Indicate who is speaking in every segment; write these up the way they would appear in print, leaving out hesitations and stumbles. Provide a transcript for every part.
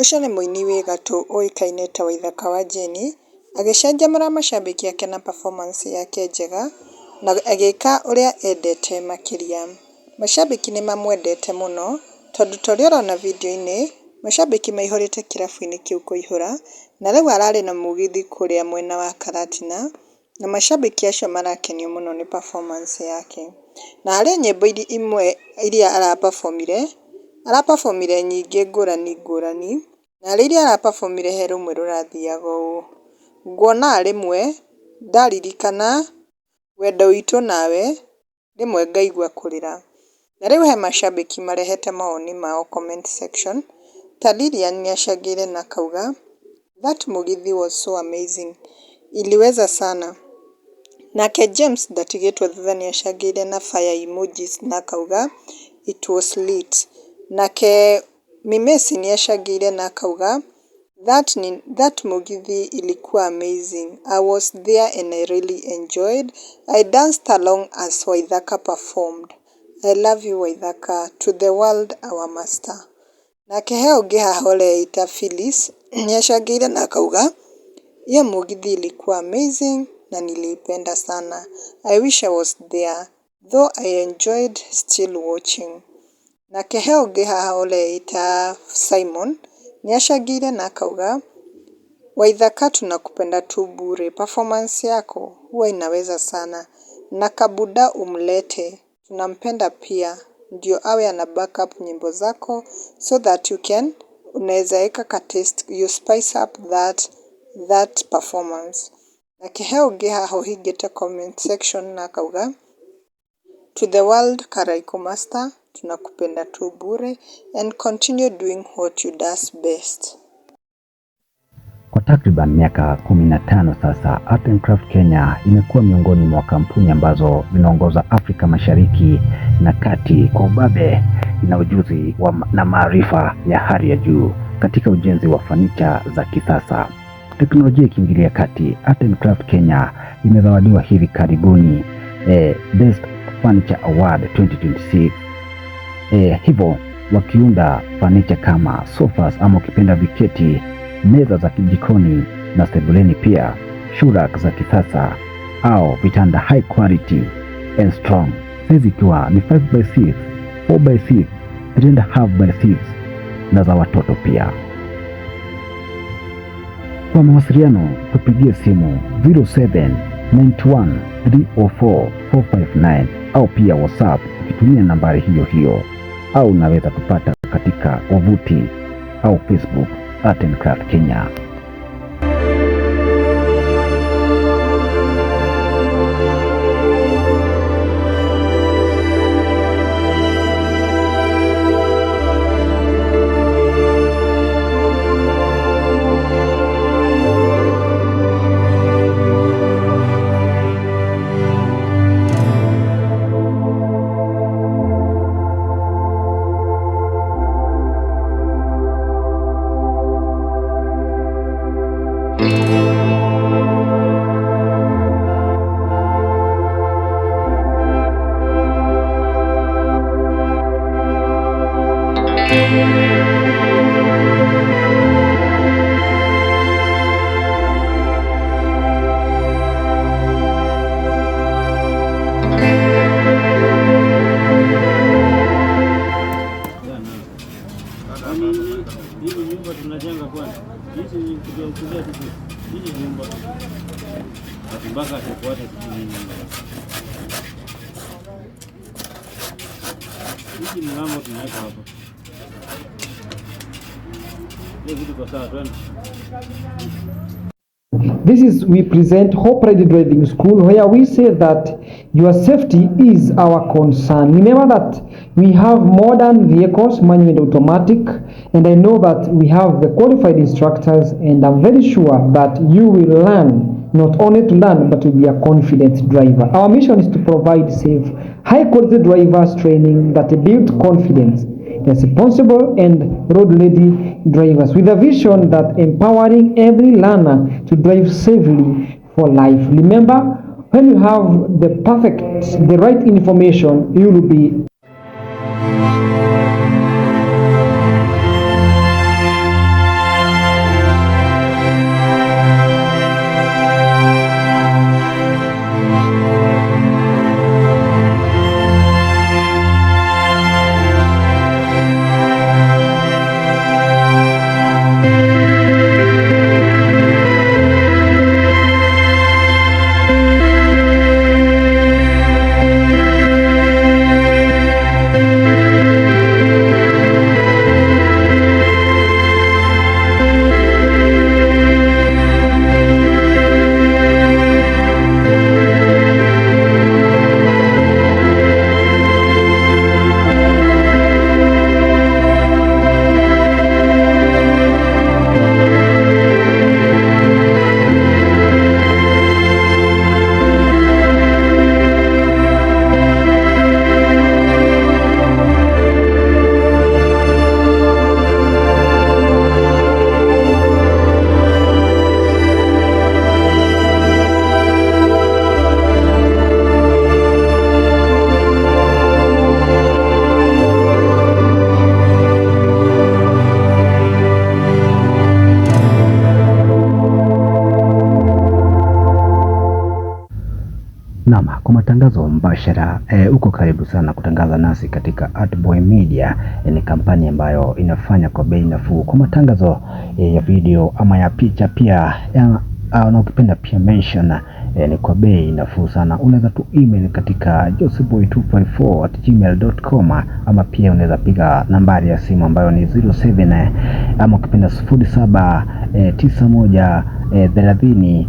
Speaker 1: Ũcio nĩ mũini wĩ gatũ ũĩkaine ta Waithaka wa Jane, agĩcanjamũra macambĩki ake na performance yake njega na agĩka ũrĩa endete makĩria. Macambĩki nĩ mamwendete mũno tondũ ta ũrĩa ũrona video-inĩ, macambĩki maihũrĩte kĩrabu-inĩ kĩu kũihũra, na rĩu ararĩ na mũgithi kũrĩa mwena wa Karatina, na macambĩki acio marakenio mũno nĩ performance yake. Na harĩ nyĩmbo imwe iria arapabomire, arapabomire nyingĩ ngũrani ngũrani, na harĩ iria arapabomire he rũmwe rũrathiaga ũũ: nguonaga rĩmwe ndaririkana wendo witũ nawe, rĩmwe ngaigua kũrĩra. Na rĩu he macambĩki marehete mawoni mao comment section, ta Lilian nĩ acangĩire na akauga, that mũgithi was so amazing, iliweza sana. Nake James ndatigĩtwo thutha nĩ acangĩire na fire emojis na akauga it was lit. Nake Mimesi nĩ acangĩire na akauga that mũgithi ilikuwa amazing. I was there and I really enjoyed. I danced along as Waithaka performed. I love you Waithaka. To the world our master. Nake he ũngĩ haha ũreita Phyllis nĩ acangĩire na akauga hiyo mũgithi ilikuwa amazing na niliipenda sana. I wish I was there though I enjoyed still watching. Nake he ũngĩ haha ũreita Simon nĩ acangĩire na akauga Waithaka tunakupenda tu bure, performance yako huwa inaweza sana na Kabuda umlete, tunampenda pia, ndio awe ana backup nyimbo zako so that you can unaweza eka ka taste, you spice up that performance. Nake he ũngĩ haha ũhingĩte comment section na akauga to the world Karaiko Master, tunakupenda tu bure and continue doing what you does best.
Speaker 2: Kwa takriban miaka 15 sasa, Art and Craft Kenya imekuwa miongoni mwa kampuni ambazo zinaongoza Afrika Mashariki na Kati kwa ubabe na ujuzi na maarifa ya hali ya juu katika ujenzi wa fanicha za kisasa. Teknolojia ikiingilia kati, Art and Craft Kenya imezawadiwa hivi karibuni Best Furniture Award 2026. Hivyo wakiunda fanicha kama sofas ama ukipenda viketi, meza za jikoni na sebuleni, pia shoe rack za kisasa au vitanda high quality and strong, size ikiwa ni 5x6, 4x6, 3.5x6 na za watoto pia. Kwa mawasiliano tupigie simu 0791 304 459 au pia WhatsApp ukitumia nambari hiyo hiyo, au unaweza kupata katika wavuti au Facebook Art and Craft Kenya.
Speaker 3: Hizi nyumba tunajenga kwani? Hizi ni kuja tu. Hizi nyumba. Mpaka tufuate nini. Hizi mlango tunaweka hapa. Hiyo kitu iko sawa, twende.
Speaker 4: This is we present Hope Ready Driving School, where we say that your safety is our concern. Remember that we have modern vehicles, manual and automatic, and I know that we have the qualified instructors, and I'm very sure that you will learn not only to learn but to be a confident driver. Our mission is to provide safe, high quality drivers training that build confidence, responsible and road-ready drivers, with a vision that empowering every learner to drive safely for life. Remember, when you have the right information, you will be
Speaker 2: Naam, kwa matangazo mbashara uko karibu sana kutangaza nasi katika Artboy Media. Ni kampani ambayo inafanya kwa bei nafuu kwa matangazo ya video ama ya picha pia ya, na ukipenda pia mention ni kwa bei nafuu sana. Unaweza tu email katika joseboy254@gmail.com ama pia unaweza piga nambari ya simu ambayo ni 07 ama ukipenda 07 91 30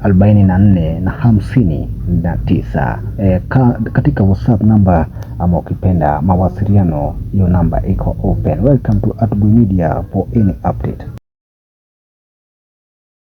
Speaker 2: 44 na 59. Katika WhatsApp namba ama ukipenda mawasiliano, hiyo namba iko open. Welcome to Artboy Media for any update.